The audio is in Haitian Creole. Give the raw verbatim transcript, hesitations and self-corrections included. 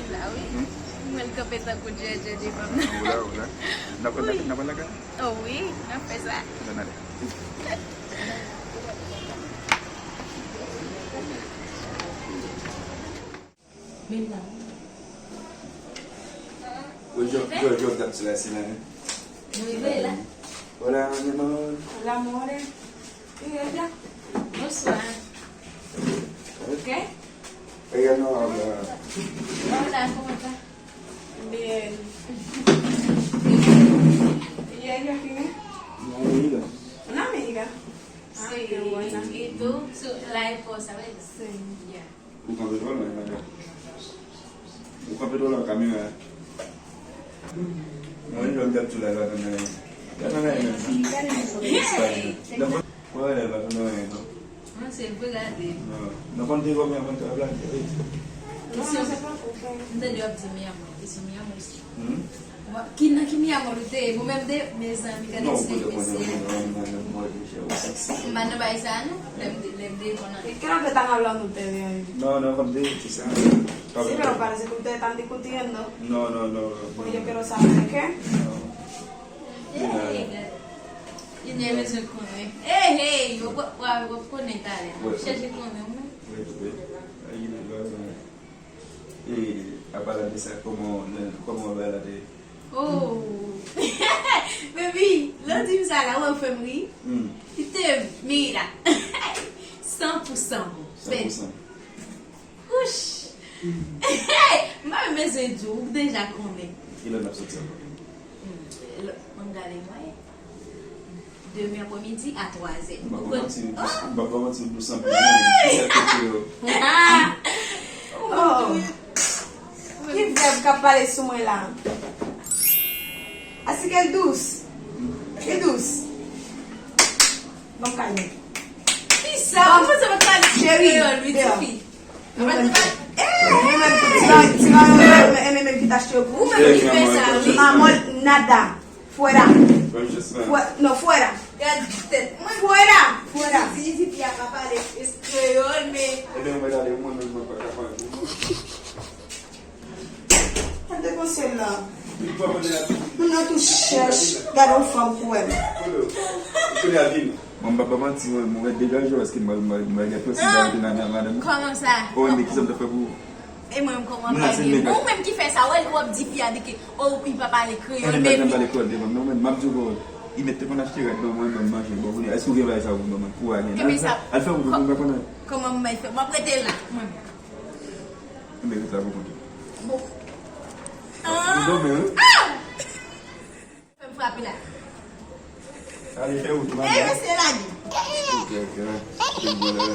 vin la, wi. Hmm? Mwen, l kanpe tankou djèdjè devan m nan. Ou la, ou la. N ap pran, n ap pran lakay? Oh, wi, n ap fè sa. Ann ale. Men la. Yo, yo, yo, yo, gad sou la, se la, hein? Nou rive la. Hola, mi amor. Hola, amore. Bonswa. Ok? Ella no habla. Hola, ¿cómo está? Bien. ¿Y ella quién es? Una amiga. Una amiga. Ah, qué buena. Sí. ¿Y tú? Su, la esposa, ¿verdad? Sí. Ya. Ou kanpe twò lwen, madanm. Ou kanpe twò lwen kamyon an. Mwen, lòt gad tou la, la, la, la, la, la, la. Mwen, la, la, la, la, la. Non, se vre, gade. Non, non, konn te konbyen mwen te ap la, te. Non, non, se pa pou fè. M tande w ap di mi amor, e se mi amor. Hmm? Bon, ki nan ki mi amor ou te ye? Bon, menm de, mezanmi, gade ti mesye. M pa nan bay sa, non. Lè m de, lè m de, konnen. ¿Y qué no te están hablando ustedes ahí? No, no, contigo, quizás. Sí, pero parece que ustedes están discutiendo. No, no, no, no. Pues yo quiero saber de qué. No. Hey, hey, hey. Li gen bezwen konnen. Hey, hey, w ap, w ap, w ap konnen talè. Wi. Chèche konnen, wi. Wi, wi. Ayi, li lwa, wi. E, a pale de sa, kòman, kòman bagay la te ye? Oh! Baby, lè w di m sa la, w fè m ri. Hmm. Li te mira. San pou san bon. San pou san. Wouch! M pa menm bezwen di w, ou deja konnen. Kilè n ap soti ankò? Hmm, lè, ann gade mwen. Demen aprèmidi a twa zè. M pa pran manti, m pa pran manti, m sanble yon moun ki sèt kote yo. Oh! Ki vèb k ap pale sou mwen la? Así que el dous. El dous. Ban m kalme. Kisa? Ou panse mwen pale kreyòl, wi, tifi? Mwen menm, ti mayo, mwen menm ki t achte yo pou ou. Ou menm ki fè sa, wi. Mamòl, nada. Fuera. Fue-, no, fuera. Gad tèt mwen. Fuera, fuera. Di, di, di, a pa pale kreyòl, men. Ebyen, mwen gade, mwen menm, mwen pa ka pale. Gade konsèy la. Moun nan tou chèch, gade yon fanm pou wè. Mwen m pa ba manti, mwen, mwen degaje paske mwen, mwen, mwen gen prensip nan madanm. Kòman sa? Kòman, men kisa m ta fè pou ou? E mwen menm kòman m pa gen? Ou menm ki fè sa, wè, w ap di fi a di ke, oh, li pa pale kreyòl, men li pa pale kreyòl devan m, non, men m ap di w, li mèt te konn achte rad ban mwen, ban m manje, bon, kounye a, èske w gen bagay sa pou ban mwen? Ou pa gen. Al fè wout ou, mwen pa konn. Kòman m bay fè? M ap rete la, mwen menm. Mwen rete la pou kont ou. Bon. Ou dòmi, wi. Fè m frape la. Ale, fè wout ou, madanm. Eh, mesye, lage. Ok, ok, ok. Bon, bon, bon.